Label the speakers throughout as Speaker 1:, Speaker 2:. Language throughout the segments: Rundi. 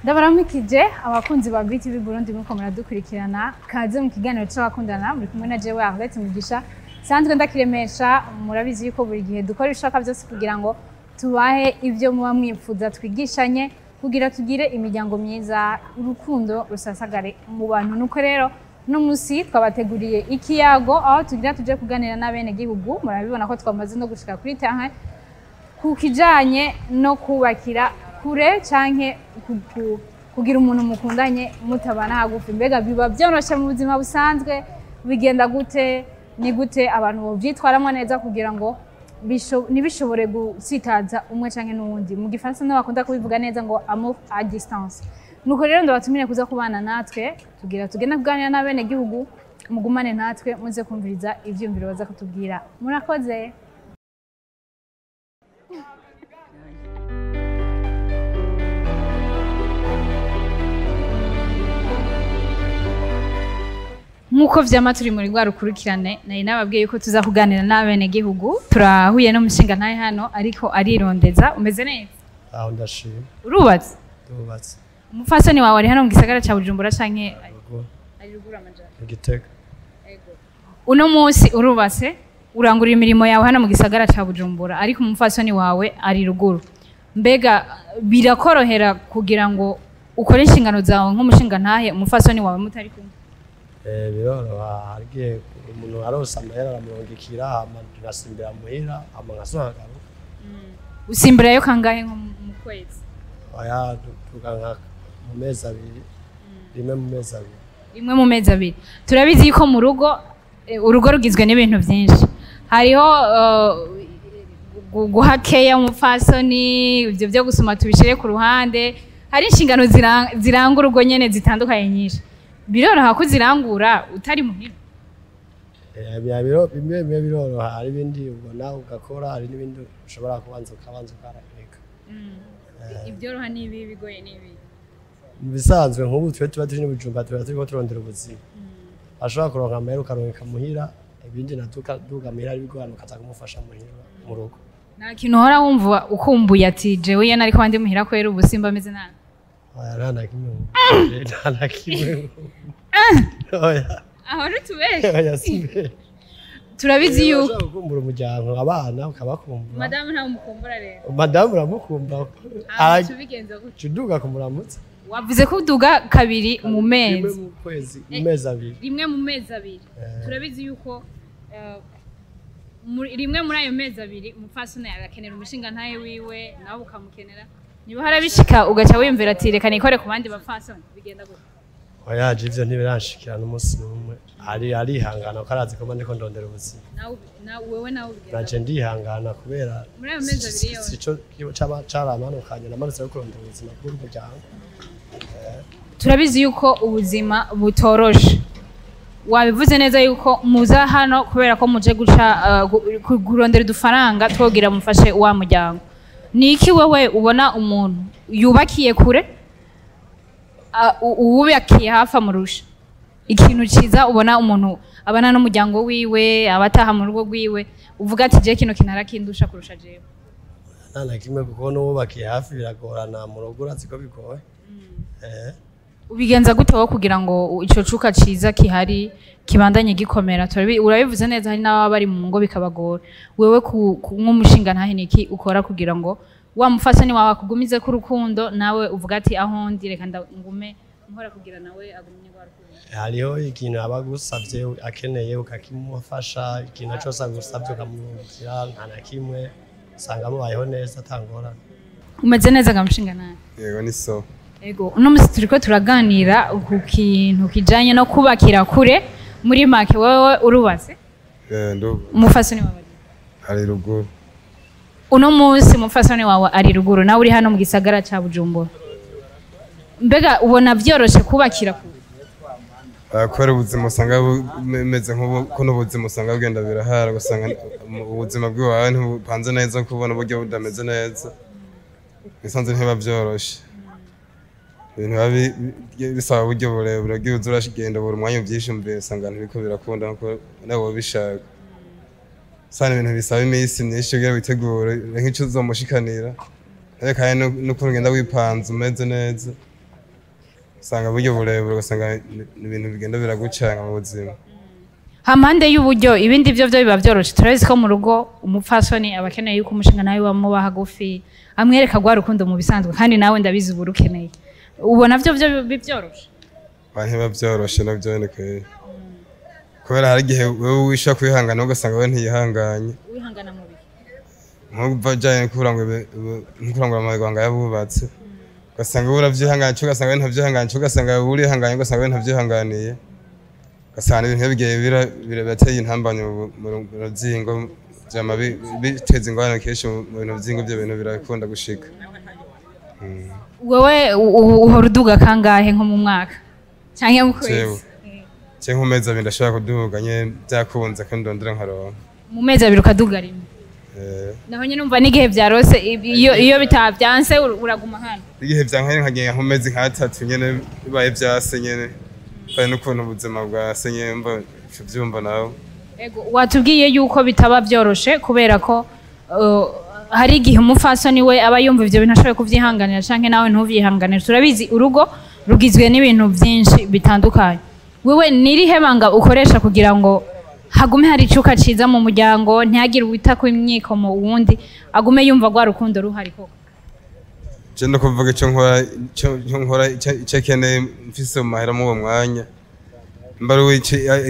Speaker 1: Ndabaramukije abakunzi ba BTV Burundi, muko muradukurikirana. Kaze mu kiganiro c'abakundana, muri kumwe na jewe Arlette Mugisha, sanzwe ndakiremesha. Murabizi yuko buri gihe dukora ibishoboka byose kugira ngo tubahe ibyo muba mwifuza, twigishanye kugira tugire imiryango myiza, urukundo rusasagare mu bantu. Nuko rero no musi twabateguriye ikiyago aho tugira tuje kuganira n'abene gihugu. Murabibona ko twamaze no gushika kuri terrain ku kijanye no kubakira kure canke kugira umuntu mukundanye mutabana hagufi. Mbega biba byoroshe mu buzima busanzwe? Bigenda gute? Ni gute abantu bovyitwaramwo neza kugira ngo ntibishobore gutsitaza umwe canke n'uwundi? Mu gifaransa niho bakunda kubivuga neza ngo amour à distance. Nuko rero ndabatumire kuza kubana natwe, tugira tugenda kuganira n'abene gihugu. Mugumane natwe muze kumviriza ivyiyumviro baza kutubwira. Murakoze. Nk'uko vyama, turi muri rwa rukurikirane nari nababwiye yuko tuza kuganira n'abene gihugu. Turahuye n'umushinga ntahe hano, ariko arirondeza. Umeze neza?
Speaker 2: Aho, ndashima.
Speaker 1: Urubatse?
Speaker 2: Ndubatse.
Speaker 1: Umupfasoni wawe ari hano mu gisagara ca Bujumbura canke
Speaker 2: Ruguru.
Speaker 1: ari ruguru amajana?
Speaker 2: Mu Gitega.
Speaker 1: Uno munsi urubatse, urangurira imirimo yawe hano mu gisagara ca Bujumbura, ariko umupfasoni wawe ari ruguru. Mbega birakorohera kugira ngo ukore inshingano zawe nk'umushinga ntahe, umupfasoni wawe mutari kumwe?
Speaker 2: Biroroha. Hari igihe umuntu aronse amahera aramurungikira, hama ngasimbira muhira, hama nkasubira nkagaruka.
Speaker 1: Usimbirayo kangahe nko mu kwezi?
Speaker 2: Oya, tuganka mu mezi 2, rimwe mu mezi 2.
Speaker 1: Rimwe mu mezi 2. Turabizi yuko mu rugo, urugo rugizwe n'ibintu byinshi. Hariho guha keya umupfasoni, ibyo byo gusoma tubishire ku ruhande. Hari inshingano ziranga urugo nyene zitandukanye nyinshi. Biroroha ko uzirangura utari muhira?
Speaker 2: Bimwe bimwe biroroha. Hari ibindi ubona ugakora, hari n'ibindi ushobora kubanza ukabanza ukareka.
Speaker 1: Ibyoroha n'ibi, bigoye n'ibi?
Speaker 2: Mu bisanzwe, nk'ubu twe tuba turi n'Ibujumba, tuba turiko turondera ubuzima, ashobora kuronka amahera ukaronka muhira, ibindi natuka duga muhira ari bigorana, ukaza kumufasha muhira mu rugo.
Speaker 1: Nta kintu uhora wumva ukumbuye ati jewe iyo nariko ndi muhira kwera ubu simba meze nabi?
Speaker 2: Oya, nta na kimwe, nta na kimwe, oya.
Speaker 1: Aho ntutubeshe.
Speaker 2: Oya, simbe.
Speaker 1: Turabizi yuko
Speaker 2: Urashobora gukumbura umuryango, abana ukabakumbura.
Speaker 1: Madamu ntawe umukumbura rero?
Speaker 2: Madamu uramukumbura.
Speaker 1: Tubigenza gutyo.
Speaker 2: Uduga kumuramutsa.
Speaker 1: Wavuze ko uduga kabiri mu
Speaker 2: Rimwe
Speaker 1: mezi?
Speaker 2: Mu kwezi, mu mezi 2.
Speaker 1: Rimwe mu mezi 2. Turabizi yuko rimwe muri ayo mezi 2 umupfasoni arakenera umushinga ntahe wiwe, nawe ukamukenera. Niba harabishika ugaca wiyumvira ati reka nikore ku bandi bapfasoni, bigenda gute?
Speaker 2: Oya, je ivyo ntibirashikira n'umunsi n'umwe. Ari arihangana kuko arazi ko mba ndiko ndondera ubuzima.
Speaker 1: Nawe wewe nawe ubigenda
Speaker 2: Naje ndihangana kubera
Speaker 1: Muri ayo mezi 2 yose?
Speaker 2: Sico caba caramanukanye, namanutse yo kurondera ubuzima bw'umuryango.
Speaker 1: Turabizi yuko ubuzima butoroshe. Wabivuze neza yuko muza hano kubera ko muje guca kurondera udufaranga twogira mufashe wa muryango. Ni iki wewe ubona umuntu yubakiye kure uwubakiye hafi amurusha? Ikintu ciza ubona umuntu abana n'umuryango wiwe, abataha mu rugo rwiwe, uvuga ati je kino kintu arakindusha kurusha jewe?
Speaker 2: Nta na kimwe, kuko n'uwubakiye hafi biragorana mu rugo, urazi ko bigoye.
Speaker 1: Ubigenza gute wowe kugira ngo ico cuka ciza kihari kibandanye gikomera? Urabivuze neza, hari n'ababa bari mu ngo bikabagora. Wewe nk'umushinga ntahe, niki ukora kugira ngo wa mufasani wawe akugumize ku rukundo, nawe uvuga ati aho ndi reka ngume nkora kugira nawe agumye rwa rukundo?
Speaker 2: Hariho ikintu aba agusavye akeneye ukakimufasha, ikintu cose agusavye ukamurungikira. Nta na kimwe, usanga mubayeho neza atangorane.
Speaker 1: Umeze neza ga mushinga ntahe?
Speaker 3: Yego, ni so.
Speaker 1: Ego, uno musi turiko turaganira ku kintu kijanye no kubakira kure. Muri make, wewe urubatse?
Speaker 3: Ndu.
Speaker 1: Umufasoni wawe
Speaker 3: Ari ruguru.
Speaker 1: Uno munsi umupfasoni wawe ari ruguru, nawe uri hano mu gisagara ca Bujumbura. Mbega ubona vyoroshe kubakira kure?
Speaker 3: Kubera ubuzima usanga bumeze nk'ubu, kuno ubuzima usanga bugenda birahara, ugasanga ubuzima bw'iwawe ntibupanze neza, kubona uburyo budameze neza, bisanzwe ntibiba vyoroshe. Ibintu biba bisaba uburyo burebure bw'ibuze, uragenda buri umwanya uvyishumviye, usanga ntibiko birakunda nkuko nawe wobishaka. Usanga ibintu bisaba iminsi myinshi kugira witegure nk'ico uzomushikanira, ariko kandi n'ukuntu ugenda wipanze umeze neza. Usanga uburyo burebure, ugasanga ni ibintu bigenda biragucanga mu buzima.
Speaker 1: Hampande y'uburyo, ibindi byo byo biba byoroshe. Turabizi ko mu rugo umupfasoni aba akeneye yuko umushinga nawe wamuba hagufi, amwereka rwa rukundo mu bisanzwe, kandi nawe ndabizi uba urukeneye. Ubona byo byo byoroshe?
Speaker 3: Ba ntibiba byoroshe navyo nyene kweri, kubera hari igihe wewe wisha kwihangana, ugasanga we ntiyihanganye.
Speaker 1: Wihangana mu bihe?
Speaker 3: Nk'ubajanye nkurangura amabanga y'abubatse, ugasanga wowe uravyihanganye, ugasanga we ntavyihanganye, ugasanga wowe urihanganye, ugasanga we ntavyihanganiye, ugasanga ibintu bigiye birateye intambamyi mu ruzingo, vyama biteza ingorane kenshi mu bintu vy'ingo. Ivyo bintu birakunda gushika.
Speaker 1: Wewe uhora uduga kangahe nko mu mwaka canke mu kwezi?
Speaker 3: Jewe nko mu mezi 2 ndashobora kuduga nyene vyakunze ko ndondera nkaronka.
Speaker 1: Mu mezi 2 ukaduga rimwe?
Speaker 3: Eh.
Speaker 1: Naho nyene umva n'igihe vyarose, iyo bitavyanse uraguma hano?
Speaker 3: Igihe vyankaye nkagenda nko mu mezi nk'atatu nyene, bibaye vyase nyene, bibaye n'ukuntu ubuzima bwase nyene, mba uvyumva nawe.
Speaker 1: Ego, watubwiye yuko bitaba vyoroshe kubera ko hari igihe umupfasoni we aba yumva ivyo bintu ashoboye kuvyihanganira, canke nawe ntuvyihanganire. Turabizi urugo rugizwe n'ibintu vyinshi bitandukanye. Wewe nirihe banga ukoresha kugira ngo hagume hari icuka ciza mu muryango, ntihagire uwita ku imyikomo uwundi, agume yumva rwa rukundo ruhari koko?
Speaker 3: Je no kuvuga ico nkora, ico nkora, ico akeneye mfise mu mahera muri uwo mwanya, mba ari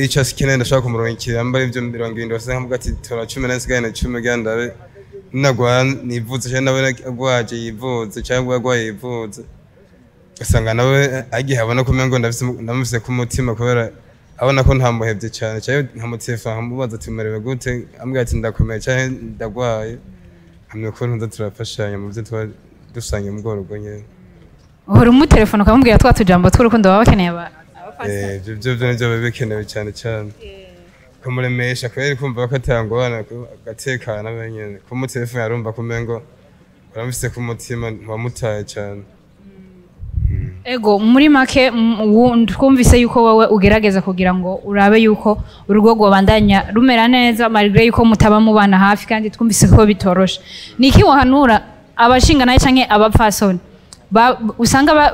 Speaker 3: ico akeneye ndashobora kumurungikira. Mba ari ivyo 70 wase, nkavuga ati tora 10, nasigaye na 10, kugira ndabe ninagwara nivuze, canke nawe agwaje yivuze, canke agwaye yivuze. Ugasanga nawe agihe abona ko umengo ndamufise ku mutima, kubera abona ko ntamuhevye cane, canke nkamutelefona nkamubaza ati umerewe gute, ambwira ati ndakomeye canke ndagwaye, nkamenya ukuntu nza turafashanya mu vyo tuba dusangiye muri urwo rugo nyene.
Speaker 1: Uhora umutelefona ukamubwira twa tujambo tw'urukundo baba bakeneye abapfasoni?
Speaker 3: Eh, ivyo vyo nivyo biba bikenewe cane cane, kumuremesha kubera kumva ko atangorane, agatekana wenyene. Kumutelefona arumva ko umengo uramufise ku mutima, ntiwamutaye cane.
Speaker 1: Ego, muri make twumvise yuko wowe ugerageza kugira ngo urabe yuko urugo rwobandanya rumera neza malgré yuko mutaba mubana hafi, kandi twumvise ko bitoroshe. Niki wahanura abashinga naye canke abapfasoni usanga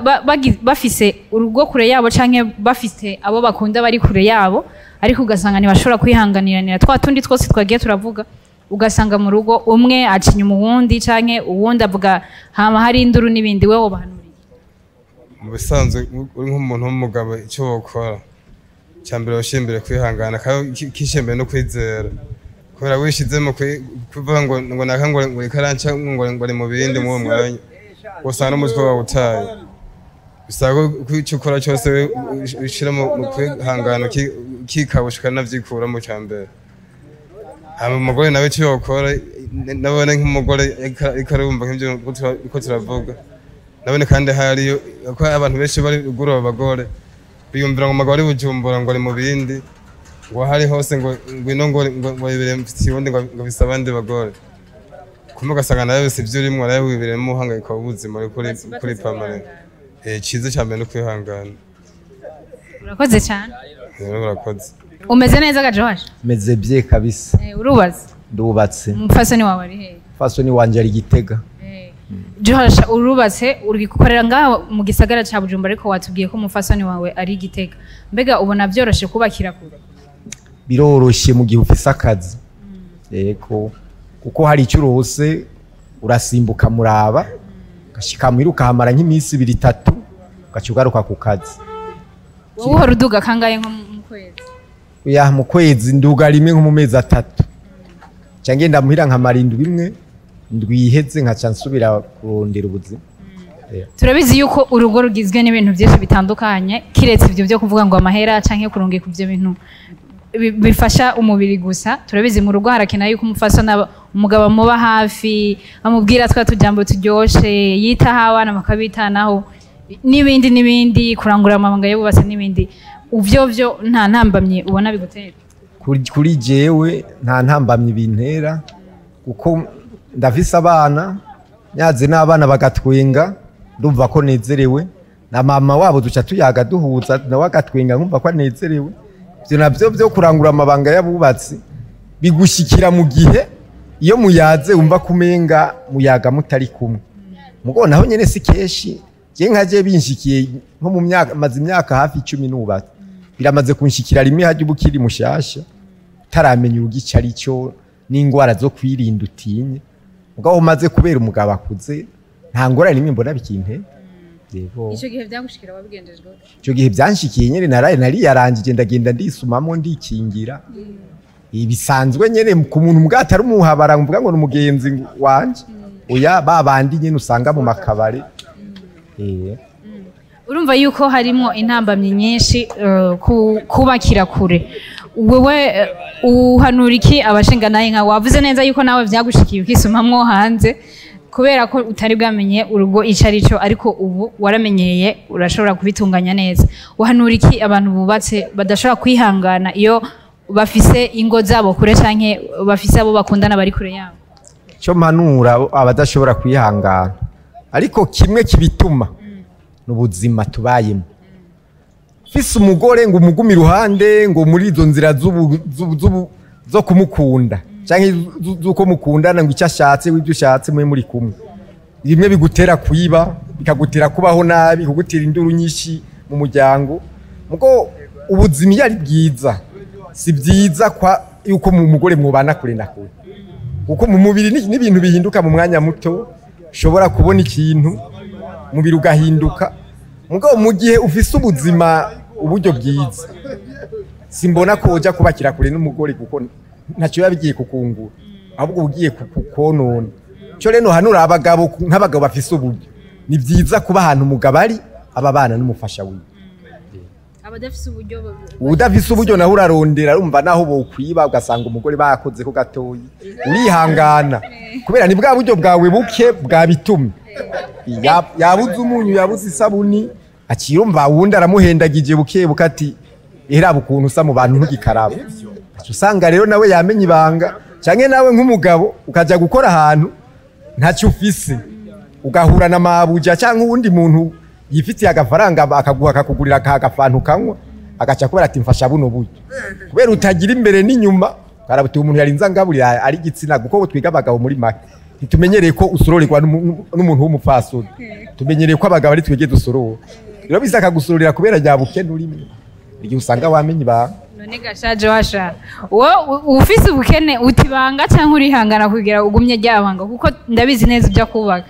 Speaker 1: bafise urugo kure yabo, canke bafise abo bakunda bari kure yabo, ariko ugasanga ntibashobora kwihanganiranira twa tundi twose twagiye turavuga, ugasanga mu rugo umwe aca inyuma uwundi, canke uwundi avuga, hama hari induru n'ibindi? Wewe wobahanura iki?
Speaker 3: Mu bisanzwe, uri nk'umuntu w'umugabo, icyo wokora cya mbere, washimbire kwihangana, kandi kishimbire no kwizera, kubera wishizemo kuvuga ngo naka ngo reka aranca, ngo ari mu bindi, muri uwo mwanya usanga n'umutwe wawe utaye. Bisaba ko icyo ukora cyose ushira mu kwihangana, ukikabusha, ukanavyikuramo cya mbere. Hama umugore nawe icyo yokora, nabone nk'umugore ariko arumva nk'ivyo ko turavuga, nabone kandi hariyo ko abantu benshi bari ruguru, abagore biyumvira ngo umugabo ari Bujumbura ngo ari mu bindi, ngo aho ari hose ngo ngwino, ngo yibere mfitiye uwundi, ngo bise abandi bagore. Kumwe ugasanga nawe si ibyo urimwo, nawe wibereyemo umuhangayiko w'ubuzima uri kuri permanent. Iciza cya mbere ni ukwihangana.
Speaker 1: Urakoze cyane.
Speaker 3: Rero urakoze.
Speaker 1: Umeze neza gajohasha?
Speaker 4: Meze bien kabisa.
Speaker 1: Urubatse?
Speaker 4: Ndubatse.
Speaker 1: Umupfasoni wawe ari hehe?
Speaker 4: Fasoni wanje ari Gitega.
Speaker 1: Joshua, urubatse, uri gukorera ngaho mu gisagara ca Bujumbura, ariko watubwiye ko umupfasoni wawe ari Gitega. Mbega ubona vyoroshe kubakira kure?
Speaker 4: Biroroshe mu gihe ufise akazi, yego, kuko hari icyo urose urasimbuka muraba, ugashika muhira ukahamara nk'iminsi 2, 3, ugaca ugaruka ku kazi.
Speaker 1: Wowe uhora uduga kangahe nko mu kwezi?
Speaker 4: Ya, mu kwezi nduga rimwe nko mu mezi 3, nca ngenda muhira nkamara indwi imwe, indwi iheze nkaca nsubira kurondera ubuzima.
Speaker 1: Turabizi yuko urugo rugizwe n'ibintu byinshi bitandukanye, kiretse ibyo byo kuvuga ngo amahera canke kurungika ivyo bintu bifasha umubiri gusa. Turabizi mu rugo harakeneye yuko umupfasoni umugabo amuba hafi, amubwira twa tujambo turyoshe, yitaho abana bakabitanaho, n'ibindi n'ibindi, kurangura amabanga y'ububatsi n'ibindi. Uvyo vyo nta ntambamye ubona bigutera?
Speaker 4: Kuri jewe nta ntambamyi bintera, kuko ndafise abana, nyaze n'abana bagatwenga ndumva ko nezerewe, na mama wabo duca tuyaga duhuza, nawe agatwenga nkumva ko anezerewe. Ivyo navyo vyo kurangura amabanga y'abubatsi bigushikira mu gihe iyo muyaze wumva kumenga muyaga mutari kumwe, mugo naho nyene si kenshi. Je nkaje binshikiye nko mu myaka, maze imyaka hafi 10 nubatse, biramaze kunshikira rimwe hajya ubukiri mushasha utaramenya urugica ari cyo n'ingwara zo kwirinda utinye. Mugabo umaze kubera umugabo akuze nta ngorane nimwe mbona bikinte. Yego.
Speaker 1: Ico gihe vyagushikira wabigenjeje gute?
Speaker 4: Ico gihe byanshikiye nyene naraye nariyarangije ndagenda ndisumamo ndikingira. Ibisanzwe nyene ku muntu mbwa atari umuhabara mvuga ngo numugenzi wanje. Oya babandi nyene usanga mu makabare.
Speaker 1: Urumva yuko harimo intambamyi nyinshi kubakira kure. Wewe uhanura iki abashinga naye nka wavuze neza yuko nawe vyagushikiye ukisumamwo hanze kubera ko utari bwamenye urugo ico arico, ariko ubu waramenyeye urashobora kubitunganya neza. Uhanura iki abantu bubatse badashobora kwihangana iyo bafise ingo zabo kure canke bafise abo bakundana bari kure yabo?
Speaker 4: Cyo mpanura abadashobora kwihangana, ariko kimwe kibituma n'ubuzima tubayemo. Fise umugore ngo umugume iruhande ngo muri izo nzira zo kumukunda canke zuko mukundana ngo icyo ashatse w'ibyo ushatse mwe muri kumwe, bimwe bigutera kwiba, bikagutera kubaho nabi, kugutera induru nyinshi mu muryango. Mugo ubuzima iyo ari bwiza si byiza kwa yuko mu mugore mwubana kure na kure, kuko mu mubiri n'ibintu bihinduka mu mwanya muto, ushobora kubona ikintu umubiri ugahinduka. Mugabo mu gihe ufise ubuzima uburyo bwiza simbona ko uja kubakira kure n'umugore kuko ntacyo biba bigiye kukungura, ahubwo ugiye kukonona. Cyo rero hanura abagabo nk'abagabo bafise uburyo, ni byiza kuba ahantu umugabo ari aba bana n'umufasha wiwe.
Speaker 1: Abadafise uburyo,
Speaker 4: udafise uburyo naho urarondera, urumva naho bokwiba ugasanga umugore bakoze ko gatoyi, urihangana kubera ni bwa buryo bwawe buke bwabitumye. Yabuze umunyu, yabuze isabuni, akirumva wundi aramuhendagije buke bukati eraba ukuntu usa mu bantu ntugikaraba. Usanga rero nawe yamenye ibanga, canke nawe nk'umugabo ukaja gukora ahantu ntacyo ufise, ugahura na mabuja canke uwundi muntu yifitiye agafaranga akaguha akakugurira akagafantu kanywa, agaca kubera ati mfasha buno buryo, kubera utagira imbere n'inyuma. Karabutiye umuntu yarinza ngaburira ari igitsina, kuko twiga abagabo muri make ntitumenyereye ko usororerwa n'umuntu w'umupfasoni, tumenyereye ko abagabo ari twege dusorora. Rero biza akagusororera kubera rya bukene urimo, igihe usanga wamenye ibanga.
Speaker 1: None gashaje washa wo ufise ubukene utibanga canke urihangana kugira ugumye ryabanga, kuko ndabizi neza ibyo kubaka.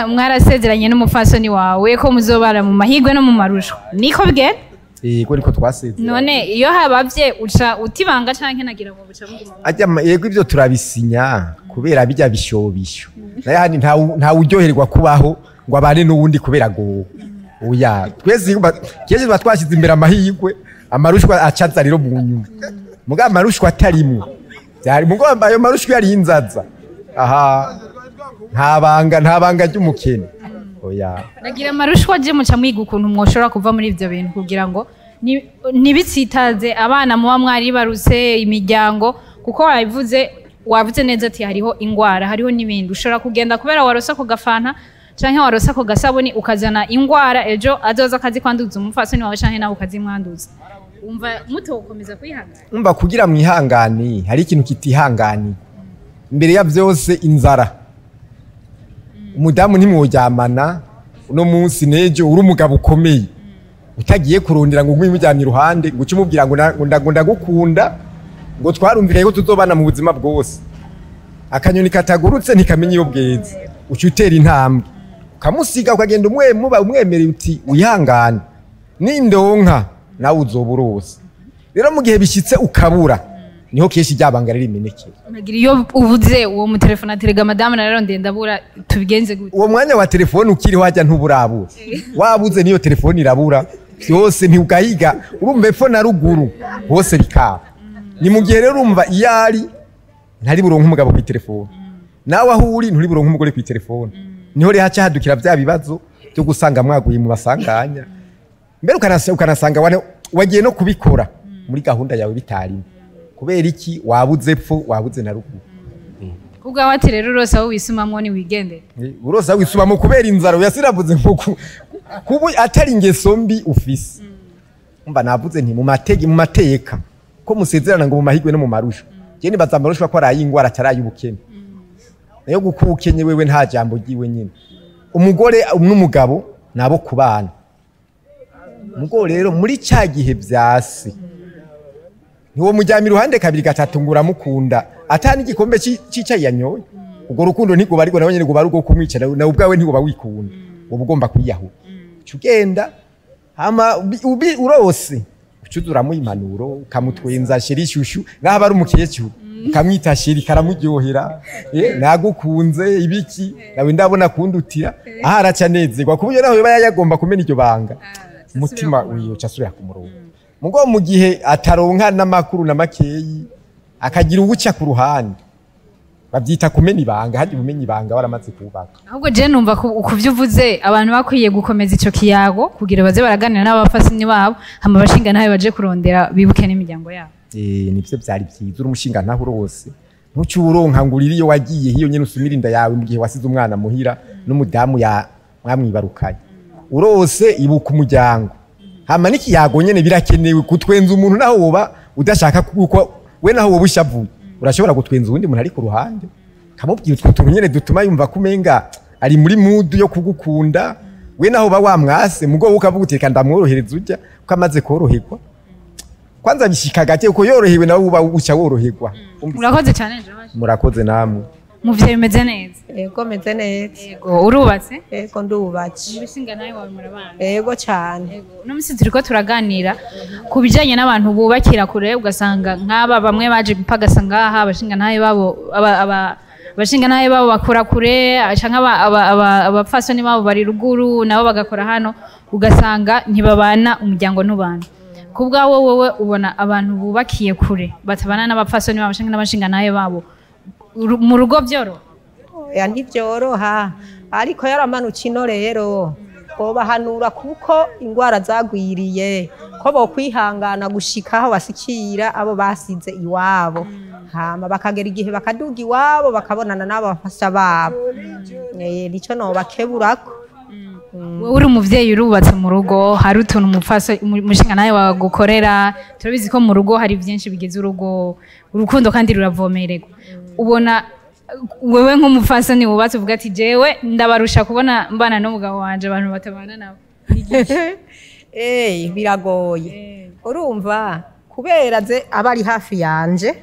Speaker 1: Mwarasezeranye n'umupfasoni wawe ko muzobara mu mahigwe no mu marushwa, niko bigenda?
Speaker 4: Yego niko twasezeranye.
Speaker 1: None iyo habavye uca utibanga canke nagira ngo buca muguma?
Speaker 4: Ajya yego ivyo turabisinya kubera bijya bishobisho. Naye hani nta uryoherwa kubaho ngo abane n'uwundi kubera go. Oya twese kenshi tuba twashize imbere amahigwe, amarushwa acaza rero mu nyuma. Muga amarushwa atarimwe. Byari mugo ayo marushwa yari inzaza. Aha nta banga ry'umukene. Oya.
Speaker 1: Nagira amarushwa je muca mwiga ukuntu mwoshobora kuva muri ivyo bintu kugira ngo ntibitsitaze abana muba mwaribarutse imiryango, kuko wavuze neza ati hariho ingwara, hariho n'ibindi ushobora kugenda kubera warosa ku gafanta canke warosa ku gasabuni ukazana ingwara, ejo azoza akazikwanduza umupfasoni wawe canke nawe ukazimwanduza. Umva mutokomeza kwihangana.
Speaker 4: Umva kugira mwihangane hari ikintu kitihangani imbere ya byose, inzara. Umudamu ntimworyamana uno munsi nejo uri umugabo ukomeye utagiye kurondera ngo ugume umujyanye iruhande ngo uce umubwira ngo ndagukunda ngo twarumvira yuko tuzobana mu buzima bwose. Akanyoni katagurutse ntikamenya iyo bweze, uca utera intambwe ukamusiga ukagenda umwemuba umwemereye uti wihangane nindonka nawe uzoba urose. Rero mu gihe bishyitse ukabura niho kenshi ryabanga rimenekera.
Speaker 1: Nagira iyo uvuze uwo mu telefone aterega madame nararondeye ndabura, tubigenze gute?
Speaker 4: Uwo mwanya wa telefone ukiriho hajya ntuburabura, wabuze niyo telefone irabura byose ntiugahiga, urumva epfo na ruguru hose bikaba. Ni mu gihe rero urumva iyo ari ntari buronke umugabo ku telefone, nawe aho uri nturi buronke umugore ku telefone, niho rero haca hadukira bya bibazo byo gusanga mwaguye mu basanganya, mbere ukanasanga wagiye no kubikora muri gahunda yawe bitarimo. Kubera iki wabuze epfo wabuze na ruguru.
Speaker 1: Kubwa wati rero urose aho wisumamwo ni wigendere.
Speaker 4: Urose aho wisumamwo kubera inzara yasiravuze nko kubu atari ingeso mbi ufise. Umva navuze nti mu matege mu mateka ko musezerana ngo mu mahigwe no mu marusho. Je nibaza amarushwa ko arayi ingwara atarayi ubukene. Nayo gukukenye wewe nta jambo giwe nyine. Umugore n'umugabo nabo kubana. Mugo rero muri cya gihe vyase ntiwo mujyama iruhande kabiri gatatu ngo uramukunda atani igikombe c'icayi yanyoye. Ubwo rukundo ntiguba ariko nawe nyene guba ari urwo kumwica, nawe ubwawe ntiguba wikunda, uba ugomba kwiyahura. Uca ugenda hama urose ucuza uramuha impanuro, ukamutwenza chéri chouchou, naho aba ari umukecuru ukamwita chéri karamuryohera, nagukunze ibiki nawe ndabona kundutira aho araca anezerwa, ku buryo naho yoba yagomba kumena iryo banga umutima wiwe uca asubira ku murongo. Mugo mu gihe ataronka n'amakuru na makeyi akagira uwuca ku ruhande, babyita kumena ibanga. Hadi umenya ibanga waramaze kubaka.
Speaker 1: Ahubwo je numva ku byo uvuze abantu bakwiye gukomeza ico kiyago kugira baze baraganira n'abapfasoni babo, hama abashinga ntabe baje kurondera bibuke n'imiryango yabo.
Speaker 4: Nivyo vyari vyiza. Uri umushinga ntaho urose ntuce uronka ngo urire iyo wagiye hiyo nyene usumira inda yawe mu gihe wasize umwana muhira n'umudamu ya mwamwibarukanye. Urose ibuka umuryango, hama n'ikiyago nyene birakenewe kutwenza umuntu naho woba udashaka kuko we naho woba ushavuye urashobora gutwenza uwundi muntu ari ku ruhande, kamubwira utwo tuntu nyene dutuma yumva ko umenga ari muri mood yo kugukunda. We naho uba wamwase mugo wowe ukavuga uti reka ndamworohereza urya uko amaze koroherwa kwanza bishika gake uko yorohewe nawe uba uca woroherwa.
Speaker 1: Murakoze cyane George.
Speaker 4: Murakoze namwe.
Speaker 1: Muvyeyi bimeze neza?
Speaker 5: Yego, meze neza.
Speaker 1: Yego, urubatse?
Speaker 5: Yego, ndubatse.
Speaker 1: Umushinga nawe wawe murabana?
Speaker 5: Yego cyane.
Speaker 1: Uno munsi turiko turaganira ku bijanye n'abantu bubakira kure, ugasanga nk'aba bamwe baje gupagasa ngaha, abashinga ntahe babo abashinga ntahe babo bakora kure, canke abapfasoni babo bari ruguru nabo bagakora hano, ugasanga ntibabana, umuryango ntubana. Ku bwawe wowe ubona abantu bubakiye kure batabana n'abapfasoni babo canke n'abashinga ntahe babo mu rugo vyoro?
Speaker 5: Oya, ntibyoroha, ariko yaramanuka ino rero bobahanura kuko ingwara zagwiriye ko bokwihangana gushika aho basikira abo basize iwabo, hama bakagera igihe bakaduga iwabo bakabonana n'abo bafasha babo. Nico nobakeburako.
Speaker 1: Wowe uri umuvyeyi urubatse mu rugo, hari utuntu umushinga nawe wagukorera. Turabizi ko mu rugo hari byinshi bigize urugo, urukundo kandi ruravomererwa. Ubona wewe nk'umupfasoni wubatse uvuga ati jewe ndabarusha kubona mbana n'umugabo wanje abantu batabana nabo.
Speaker 5: Biragoye. Urumva kubera ze abari hafi yanje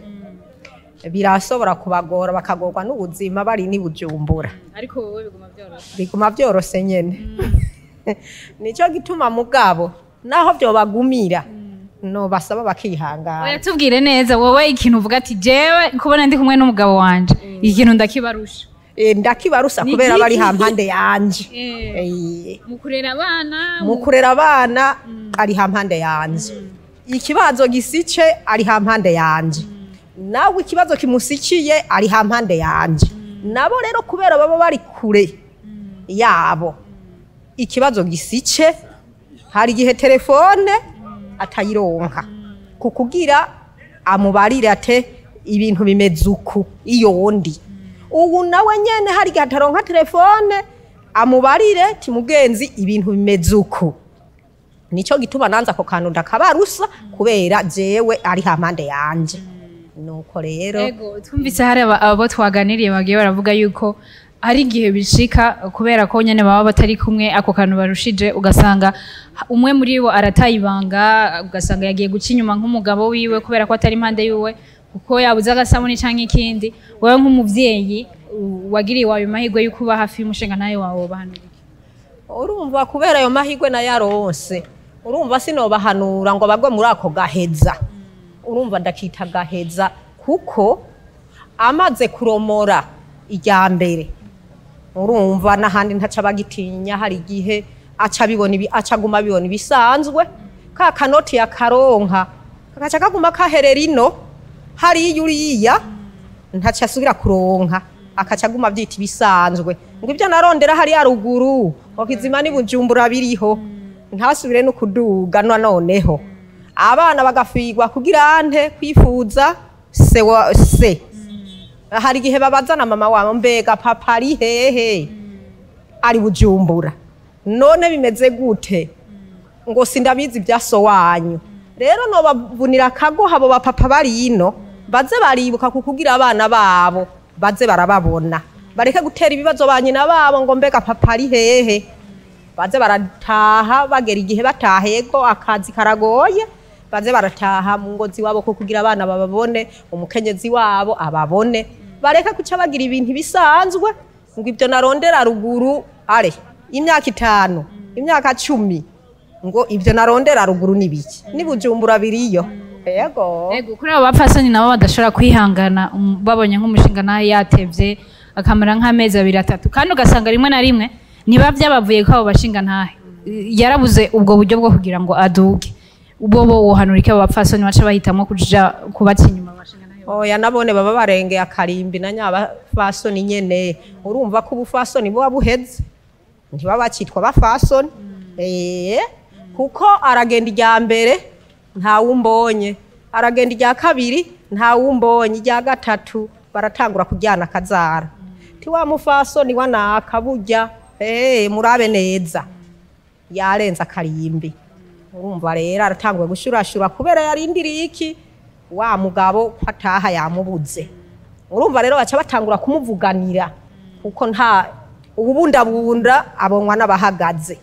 Speaker 5: birasobora kubagora bakagorwa n'ubuzima bari ni Bujumbura.
Speaker 1: Ariko wowe biguma byoroshe.
Speaker 5: Biguma byoroshe nyene. Nico gituma mugabo naho byobagumira no basaba bakihangana.
Speaker 1: Oya, tubwire neza wowe ikintu uvuga ati jewe kubona ndi kumwe n'umugabo wanje iki kintu ndakibarusha.
Speaker 5: Ndakibarusha kubera bari hampande yanje.
Speaker 1: Mu kurera abana,
Speaker 5: mu kurera abana ari hampande yanje. Ikibazo gisice ari hampande yanje. Nawe ikibazo kimusikiye ari hampande yanje. Nabo rero kubera baba bari kure yabo ikibazo gisice hari igihe telefone atayironka kukugira amubarire ate ibintu bimeze uku iyo wundi. Ubu nawe nyene hari igihe ataronka telefone amubarire timugenzi ibintu bimeze uku. Nico gituma nanza ako kantu ndakabarusa kubera jewe ari hampande yanje. Nuko rero
Speaker 1: Ego, twumvise hari abo twaganiriye bagiye baravuga yuko hari igihe bishika kubera ko nyene baba batari kumwe ako kantu barushije, ugasanga umwe muri bo aratayibanga, ugasanga yagiye guca inyuma nk'umugabo wiwe kubera ko atari impande yiwe kuko yabuze agasabuni canke ikindi. Wewe nk'umuvyeyi wagiriye wayo mahirwe yo kuba hafi y'umushinga nawe wawe bahanura iki?
Speaker 5: Urumva kubera ayo mahirwe nayaronse, urumva sinobahanura ngo bagwe muri ako gaheza. Urumva ndakita gaheza kuko amaze kuromora irya mbere, urumva n'ahandi ntaca bagitinya. Hari igihe aca abibona ibi, aca aguma abibona ibisanzwe, ka kanoti yakaronka kagaca kaguma kaherera ino hariya uriya ntaca asubira kuronka, akaca aguma avyita ibisanzwe ngo ibyo narondera hariya ruguru wakizima ni Bujumbura biriho, ntasubire no kuduga. Noneho abana bagafigwa kugira ante kwifuza se wa se. Hari igihe babazana mama wabo, mbega papa ari hehe? Ari Bujumbura. None bimeze gute? Ngo sindabizi bya so wanyu. Rero no bavunira akago abo bapapa bari ino baze baribuka kukugira abana babo baze barababona. Bareke gutera ibibazo ba nyina babo ngo mbega papa ari hehe. Baze barataha bagera igihe batahego, akazi karagoye, baze barataha mu ngo ziwabo ko kugira abana bababone, umukenyezi wabo ababone. Bareke kuca bagira ibintu bisanzwe ngo ibyo narondera ruguru are imyaka 5, imyaka 10, ngo ibyo narondera ruguru nibiki ni Bujumbura biriyo. Yego.
Speaker 1: Yego, kuri abo bapfasoni nabo badashobora kwihangana, babonye nk'umushinga nawe yatevye akamara nk'amezi 2 3, kandi ugasanga rimwe na rimwe niba byabavuye ko abo bashinga ntahe yarabuze ubwo buryo bwo kugira ngo aduge, ubwo bo wohanura iki abo bapfasoni baca bahitamwo kuja kubaca inyuma abashinga ntahe?
Speaker 5: Oya, nabone baba barengeye akarimbi na nyabafasoni nyene. Urumva ko ubufasoni buba buheze, ntibaba bacitwa bafasoni. Kuko aragenda irya mbere ntawumbonye, aragenda irya kabiri ntawumbonye, irya gatatu baratangura kujyana akazara. Ti wa mufasoni wa naka burya, murabe neza yarenze akarimbi. Urumva rero aratangura gushurashura kubera yarindiriye iki wa mugabo ko ataha yamubuze. Urumva rero baca batangura kumuvuganira kuko nta ubundabunda abonwa n'abahagaze.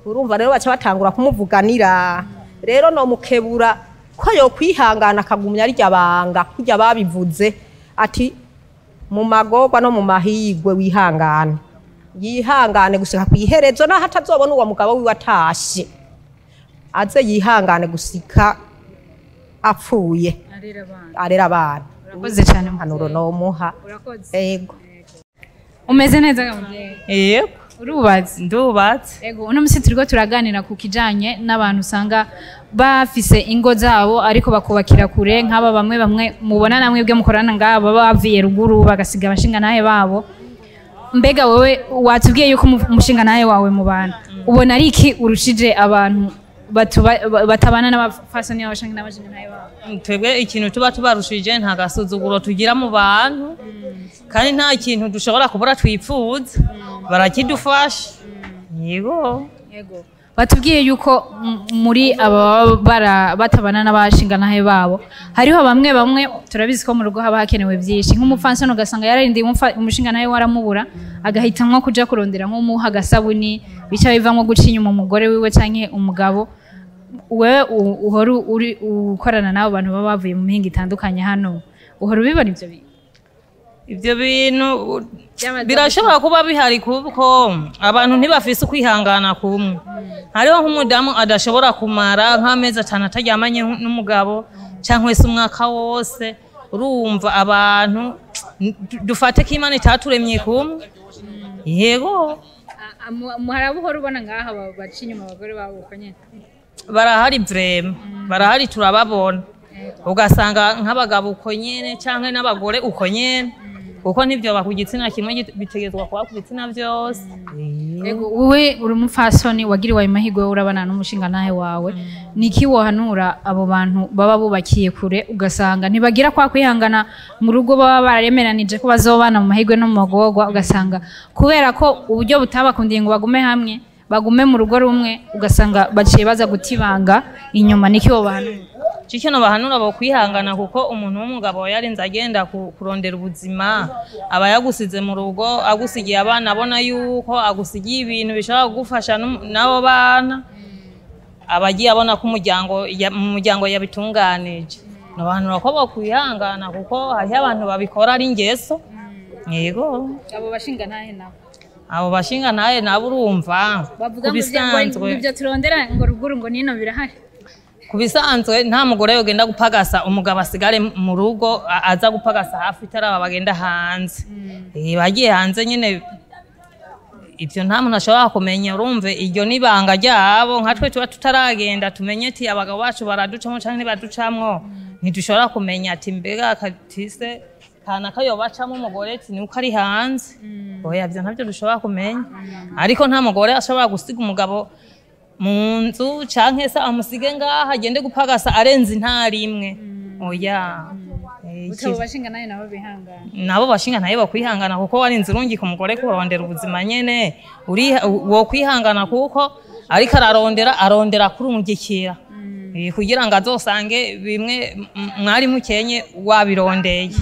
Speaker 5: Urumva rero baca batangura kumuvuganira. Rero no mukebura ko yo kwihangana akagumya arya banga kujya babivuze ati mu magorwa no mu mahigwe wihangane, yihangane gusika kwiherezo, naho atazobona uwo mugabo wiwe atashe, aze yihangane gusika apfuye arera abana.
Speaker 1: Urakoze cyane
Speaker 5: mpanuro no muha.
Speaker 1: Urakoze.
Speaker 5: Yego.
Speaker 1: Umeze neza muvyeyi?
Speaker 6: Yego.
Speaker 1: Urubatse?
Speaker 6: Ndubatse.
Speaker 1: Yego, uno musi turiko turaganira ku kijanye n'abantu usanga bafise ingo zabo ariko bakubakira kure, nk'aba bamwe bamwe mubona namwe bwe mukorana ngaha baba bavuye ruguru bagasiga abashinga nahe babo. Mbega wewe watubwiye yuko umushinga nahe wawe mubana, ubona ari iki urushije abantu batabana n'abafasoni n'abashinga n'abashinga nahe babo?
Speaker 6: Twebwe ikintu tuba tubarushije nta gasuzuguro tugira mu bantu, kandi nta kintu dushobora kubura twipfuza, barakidufasha. Yego.
Speaker 1: Yego. Batubwiye yuko muri aba batabana n'abashinga nahe babo hariho bamwe bamwe turabizi ko mu rugo haba hakenewe byinshi, nk'umupfansoni ugasanga yararindiye umushinga nawe waramubura agahitamwo kuja kurondera nk'umuha agasabuni, bica bivamwo guca inyuma umugore wiwe canke umugabo. Wewe uhora uri ukorana n'abo bantu baba bavuye mu mihingo itandukanye hano, uhora ubibona ivyo bintu?
Speaker 6: Ivyo bintu birashobora kuba bihari kuko abantu ntibafise ukwihangana kumwe. Hariho nk'umudamu adashobora kumara nk'amezi 5 ataryamanye n'umugabo canke se umwaka wose. Urumva abantu dufate ko Imana itaturemye kumwe. Yego.
Speaker 1: Muhora ubona ngaha baca inyuma abagore babo uko nyene?
Speaker 6: Barahari vrema, barahari turababona. Ugasanga nk'abagabo uko nyene canke n'abagore uko nyene, kuko ntivyo ba ku gitsina kimwe bitegezwa kuba ku bitsina vyose.
Speaker 1: Yego, wewe uri umupfasoni wagiriwe ayo mahirwe, urabana n'umushinga nahe wawe, niki wohanura abo bantu baba bubakiye kure ugasanga ntibagira kwa kwihangana mu rugo, baba bararemeranije ko bazobana mu mahirwe no mu magorwa, ugasanga kubera ko uburyo butabakundiye ngo bagume hamwe, bagume mu rugo rumwe, ugasanga baciye baza gutibanga inyuma, niki wobahanura?
Speaker 6: Kino bahanura bo kwihangana kuko umuntu w'umugabo yarinze agenda kurondera ubuzima, aba yagusize mu rugo, agusigiye abana, abona yuko agusigiye ibintu bishobora kugufasha n'abo bana, aba agiye abona ko mu muryango yabitunganije. Nabahanura ko bo kwihangana kuko hariho abantu babikora ari ingeso. Yego.
Speaker 1: Abo bashinga ntahe nabo?
Speaker 6: Abo bashinga ntahe nabo urumva
Speaker 1: bavuga ngo ibyo turondera ngo ruguru ngo nino birahari.
Speaker 6: Kubisanzwe nta mugore yogenda gupagasa umugabo asigare mu rugo, aza gupagasa hafi itaraba bagenda hanze. Bagiye hanze nyine ivyo nta muntu ashobora kumenya. Urumve iryo nibanga ryabo, nka twe tuba tutaragenda tumenye ati abagabo bacu baraducamwo canke ntibaducamwo, ntidushobora kumenya ati mbega katise kanaka yobacamwo umugore ati nuko ari hanze. Oya, ivyo ntavyo dushobora kumenya. Ariko nta mugore ashobora gusiga umugabo mu nzu canke se amusige ngaha agende gupagasa arenze intarimwe. Oya.
Speaker 1: Abo bashinga naye nabo bihangana.
Speaker 6: Nabo bashinga naye bakwihangana kuko warinze urungika umugore kurondera ubuzima nyene, uri wo kwihangana kuko ariko ararondera, arondera kurungikira. Kugira ngo azosange bimwe mwari mukenye wabirondeye.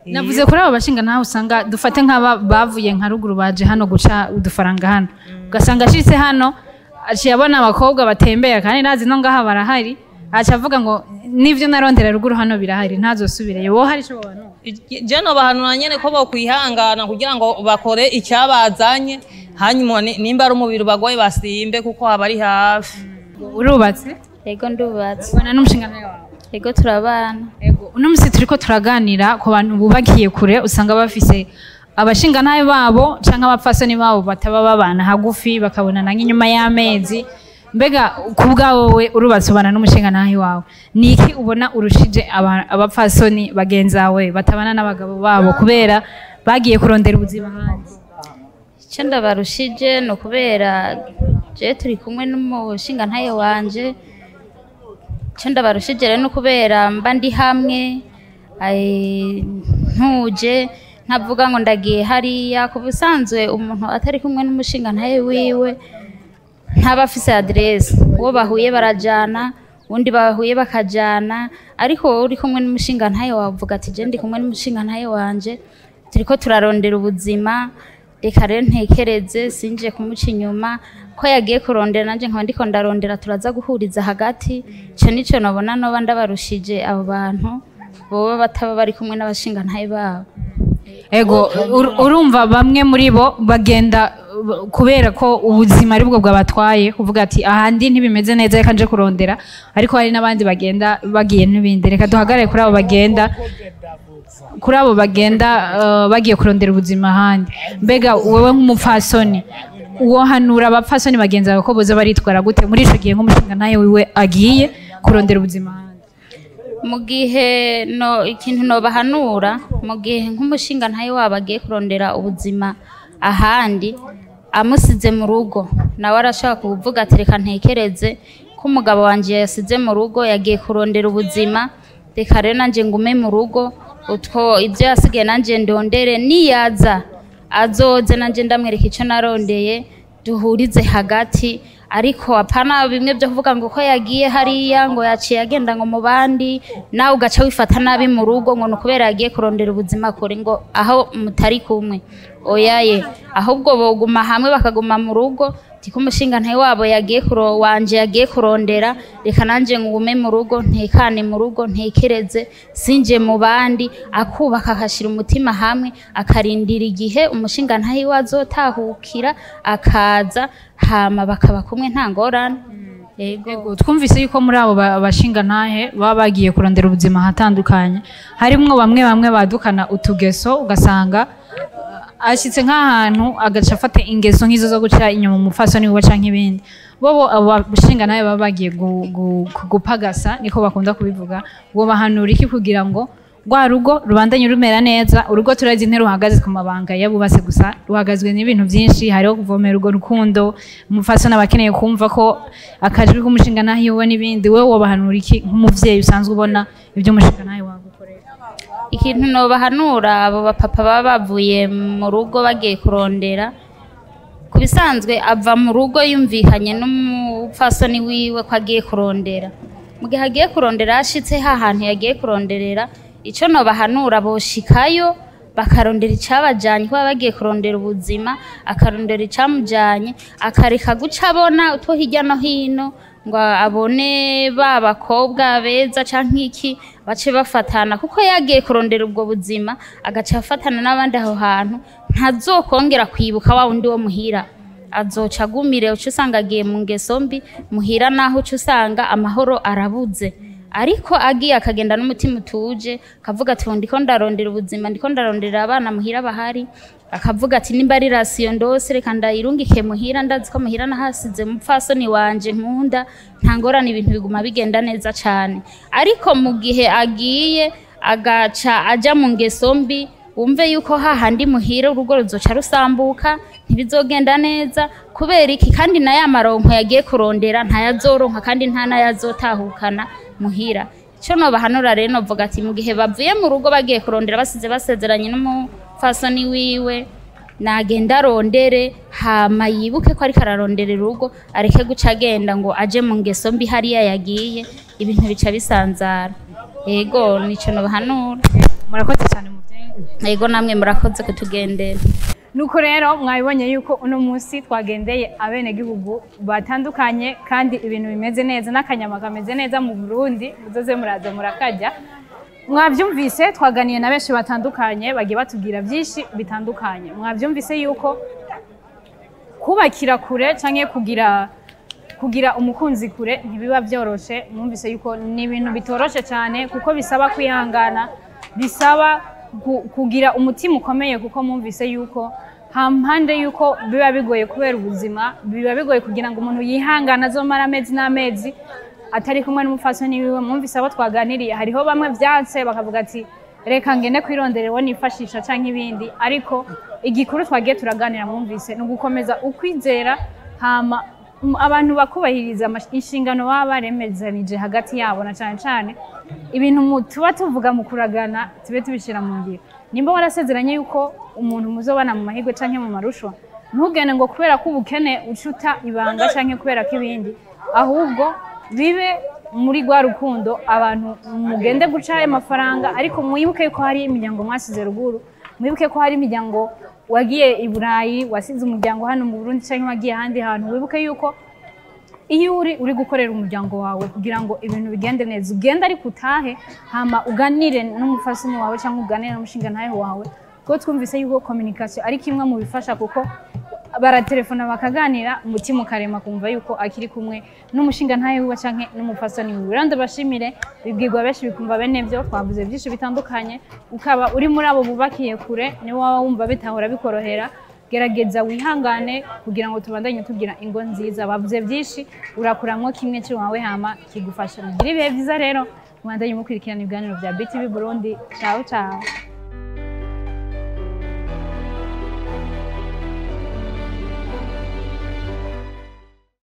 Speaker 1: Navuze kuri abo bashinga nawe usanga dufate nk'aba bavuye nka ruguru baje hano guca udufaranga hano, ugasanga ashitse hano aciye abona abakobwa batembera kandi nazi no ngaha barahari, aca avuga ngo nivyo narondera ruguru hano birahari, ntazosubireyo. Wowe hari ico wobanura?
Speaker 6: Je nobahanura nyene ko bokwihangana kugira ngo bakore icyabazanye, hanyuma nimba ari umubiri bagoye basimbe kuko haba ari hafi.
Speaker 1: Urubatse?
Speaker 7: Ego, ndubatse.
Speaker 1: Ubana n'umushinga wawe?
Speaker 7: Ego, turabana.
Speaker 1: Ego, uno musi turiko turaganira ku bantu bubakiye kure, usanga bafise abashingantahe babo canke abapfasoni babo bataba babana hagufi, bakabonana nk'inyuma y'amezi. Mbega ku bwawe, urubatse ubana n'umushingantahe wawe, ni iki ubona urushije abapfasoni bagenzawe batabana n'abagabo babo kubera bagiye kurondera ubuzima hanze?
Speaker 7: Icyo ndabarushije ni ukubera jewe turi kumwe n'umushingantahe wanje. Icyo ndabarushije rero ni ukubera mba ndi hamwe, ntuje, ntavuga ngo ndagiye hariya. Ku busanzwe umuntu atari kumwe n'umushingantahe wiwe ntaba afise aderese, uwo bahuye barajana, undi bahuye bakajana. Ariko wowe uri kumwe n'umushingantahe wawe uvuga ati je ndi kumwe n'umushingantahe wanje, turiko turarondera ubuzima, reka rero ntekereze sinje kumuca inyuma, ko yagiye kurondera nanje nkaba ndiko ndarondera, turaza guhuriza hagati. Ico nico nobona noba ndabarushije abo bantu boba bataba bari kumwe n'abashingantahe babo.
Speaker 1: Ego, urumva bamwe muri bo bagenda kubera ko ubuzima aribwo bwabatwaye, kuvuga ati ahandi ntibimeze neza, reka nje kurondera. Ariko hari n'abandi bagenda bagiye n'ibindi. Reka duhagarare kuri abo bagenda, bagiye kurondera ubuzima ahandi. Mbega wowe nk'umupfasoni uwohanura abapfasoni bagenzi bawe ko boza baritwara gute muri ico gihe nk'umushingantahe wiwe agiye kurondera ubuzima ahandi?
Speaker 7: Mu gihe no ikintu nobahanura mu gihe nk'umushingantahe wabo agiye kurondera ubuzima ahandi amusize mu rugo, nawe arashaka kuvuga ati reka ntekereze ko umugabo wanje yasize mu rugo yagiye kurondera ubuzima, reka rero nanje ngume mu rugo, utwo ibyo yasigaye nanje ndondere, niyaza azoze nanje ndamwereka icyo narondeye, duhurize hagati. Ariko apana bimwe byo kuvuga ngo ko yagiye hariya ngo yaciye agenda ngo mu bandi, nawe ugaca wifata nabi mu rugo ngo ni ukubera yagiye kurondera ubuzima kure ngo aho mutari kumwe. Oyaye, ahubwo boguma hamwe bakaguma mu rugo, tiko umushingantahe wabo yagiye kuro wanje yagiye kurondera, reka nanje ngume mu rugo, ntekane mu rugo, ntekereze sinje mu bandi. Akubaka akashira umutima hamwe, akarindira igihe umushingantahe we azotahukira akaza, hama bakaba kumwe nta ngorane. Yego.
Speaker 1: Yego, twumvise yuko muri abo bashingantahe baba bagiye kurondera ubuzima ahatandukanye harimwo bamwe bamwe badukana utugeso, ugasanga ashitse nk'ahantu agaca afata ingeso nk'izo zo guca inyuma umupfasoni wiwe canke ibindi. Bobo abo bashingantahe baba bagiye gupagasa, niko bakunda kubivuga, ngo bahanura iki kugira ngo rwa rugo rubandanye rumera neza? Urugo turazi ntiruhagaze ku mabanga y'abubatse gusa, ruhagazwe n'ibintu byinshi, hariho kuvomera urwo rukundo, umupfasoni aba akeneye kumva ko akajwi k'umushingantahe wiwe n'ibindi. Wewe wobahanura iki nk'umuvyeyi usanzwe ubona ibyo umushingantahe wawe agukorera?
Speaker 7: Ikintu nobahanura abo bapapa baba bavuye mu rugo bagiye kurondera, ku bisanzwe ava mu rugo yumvikanye n'umupfasoni wiwe ko agiye kurondera. Mu gihe agiye kurondera ashitse hahantu yagiye kuronderera, ico nobahanura boshikayo bakarondera icabajanye, kuba bagiye kurondera ubuzima, akarondera icamujanye, akareka guca abona utwo hirya no hino ngo abone ba bakobwa beza canke iki bace bafatana, kuko yagiye kurondera ubwo buzima agaca afatana n'abandi aho hantu, ntazokongera kwibuka wa wundi wo muhira, azoca agumire, uca usanga agiye mu ngeso mbi muhira, naho uca usanga amahoro arabuze. Ariko agiye akagenda n'umutima utuje, akavuga ati ndiko ndarondera ubuzima, ndiko ndarondera abana muhira bahari, akavuga ati nimba ari rasiyo ndose reka ndayirungike muhira, ndazi ko muhira nahasize umupfasoni wanje nkunda, nta ngorane, ibintu biguma bigenda neza cane. Ariko mu gihe agiye agaca aja mu ngeso mbi, wumve yuko hahandi muhira urugo ruzoca rusambuka, ntibizogenda neza. Kubera iki? Kandi na ya maronko yagiye kurondera ntayazoronka, kandi nta n'ayazotahukana muhira. Ico nobahanura rero novuga ati mu gihe bavuye mu rugo bagiye kurondera basize basezeranye n'umupfasoni wiwe, nagenda arondere, hama yibuke ko ariko ararondera urugo, areke guca agenda ngo aje mu ngeso mbi hariya yagiye, ibintu bica bisanzara. Yego, nico nobahanura.
Speaker 1: Murakoze cyane muvyeyi.
Speaker 7: Yego, namwe murakoze kutugendera.
Speaker 1: Nuko rero mwabibonye yuko uno munsi twagendeye abenegihugu batandukanye, kandi ibintu bimeze neza n'akanyama kameze neza mu Burundi, muzoze muraza murakarya. Mwabyumvise, twaganiye na benshi batandukanye, bagiye batubwira byinshi bitandukanye. Mwabyumvise yuko kubakira kure canke kugira umukunzi kure ntibiba byoroshe. Mwumvise yuko ni ibintu bitoroshe cyane, kuko bisaba kwihangana, bisaba kugira umutima ukomeye, kuko mwumvise yuko hampande yuko biba bigoye kubera ubuzima, biba bigoye kugira ngo umuntu yihangane azomara amezi n'amezi atari kumwe n'umupfasoni wiwe. Mwumvise abo twaganiriye, hariho bamwe vyanse bakavuga ati reka ngende kwirondera uwo nifashisha canke ibindi, ariko igikuru twagiye turaganira mwumvise ni ugukomeza ukwizera, hama abantu bakubahiriza inshingano baba baremezanije hagati yabo, na cane cane ibintu tuba tuvuga mu kuragana tube tubishira mu ngiro. Nimba warasezeranye yuko umuntu muzobana mu mahirwe canke mu marushwa, ntugende ngo kubera ko ubukene ucuta ibanga canke kubera ko ibindi, ahubwo bibe muri rwa rukundo. Abantu mugende guca ayo mafaranga, ariko mwibuke yuko hari imiryango mwasize ruguru, mwibuke ko hari imiryango wagiye i Burayi wasize umuryango hano mu Burundi, canke wagiye ahandi hantu. Wibuke yuko iyo uri gukorera umuryango wawe kugira ngo ibintu bigende neza, ugende ariko utahe, hama uganire n'umufasini wawe cyangwa uganire n'umushingantahe wawe, kuko twumvise yuko communication ari kimwe mu bifasha, kuko baratelefona bakaganira, umutima ukarema kumva yuko akiri kumwe n'umushingantahe wiwe canke n'umufasoni wiwe. Rero ndabashimire, bibwirwa benshi bikumva bene byo. Twavuze byinshi bitandukanye, ukaba uri muri abo bubakiye kure, niwe waba wumva bitahora bikorohera, gerageza wihangane kugira ngo tubandanye tugira ingo nziza. Bavuze byinshi, urakuramwo kimwe cy'iwawe hama kigufasha. Mugire ibihe byiza rero, mubandanye mukurikirana ibiganiro bya BTV Burundi. Ciao ciao.